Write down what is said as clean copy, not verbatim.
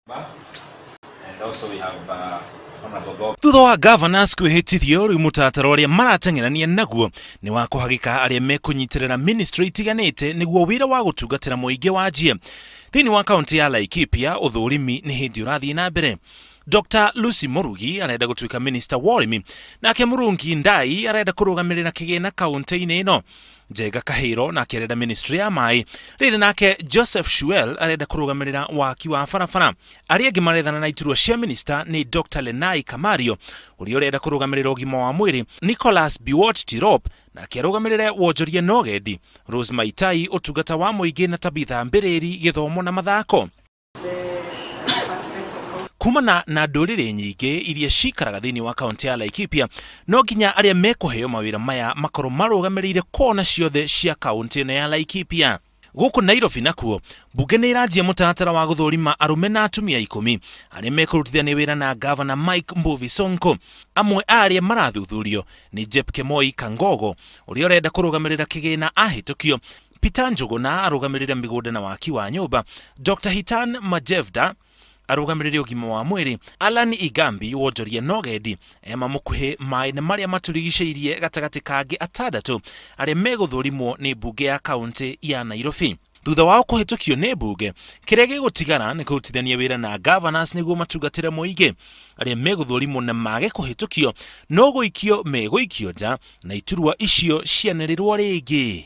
And also we have Honorable Bob. Thutha wa governors kwĩhĩtithio, rĩu mũtaratara ũrĩa marateng'erania naguo nĩ wa kũhagĩka arĩa mekũnyitĩrĩra ministry itiganĩte nĩguo wĩra wa gũtungatĩra mũingĩ wanjie. Thĩinĩ wa kaunti ya Laikipia, ũthũrimi nĩ hĩndĩ ũrathiĩ na mbere. Dr Lucy Murugi arenda gũtuĩka minister wa ũrĩmi, nake Murungi Ndai arenda kũrũgamĩrĩra kĩgĩna kaunti-inĩ ĩno. Njenga Kahĩro nake arenda ministry ya maĩ, rĩrĩ nake Joseph Shuel arenda kũrũgamĩrĩra waki wa barabara. Arĩa angĩ marethana na iturwa cia minister nĩ Dr Lenai Kamario, ũrĩa ũrenda kũrũgamĩrĩra ũgima wa mwĩrĩ, Nicholas Biwott Tirop nake arũgamĩrĩre wonjoria na ũgendi, Rose Maitai ũtungata wa mũingĩ, na Tabitha Mbĩrĩri gĩthomo na mathako. Kumana na ndũrĩrĩ nyingĩ iria cikaraga thĩinĩ wa kaunti ya Laikipia, no nginya arĩa mekũheo mawĩra maya makorwo marũgamĩrĩire kona ciothe cia kaunti ĩno ya Laikipia. Gũkũ Nairobi nakuo, mbunge nĩ ĩranjia mũtaratara wa gũthũrima arũme na atumia 10 arĩa mekũrutithania wĩra na gavana Mike Mbuvi Sonko. Amwe a arĩa marathuthurio nĩ Jepkemoi Kangogo, ũrĩa ũrenda kũrũgamĩrĩra kĩgĩna ahĩtũkio, Peter Njũgũna arũgamĩrĩre mĩgũnda na waki wa nyũmba, Dr Hitan Majevda arũgamĩrĩre ũgima wa mwĩrĩ, Alan Igambi wonjoria na ũgendi, Emma Mũkuhĩ maĩ na marĩa matũrigicĩirie, gatagatĩ kangĩ 6 arĩa megũthũrimwo nĩ mbunge ya kaunti ya Nairobi. Thutha wao kũhĩtũkio nĩ mbunge, kĩrĩa gĩgũtigara nĩ kũrutithania wĩra na governors nĩguo matungatĩre mũingĩ. Arĩa megũthũrimwo na mage kũhĩtũkio no gũikio megũikio nja na iturwa icio cianĩrĩrwo rĩngĩ.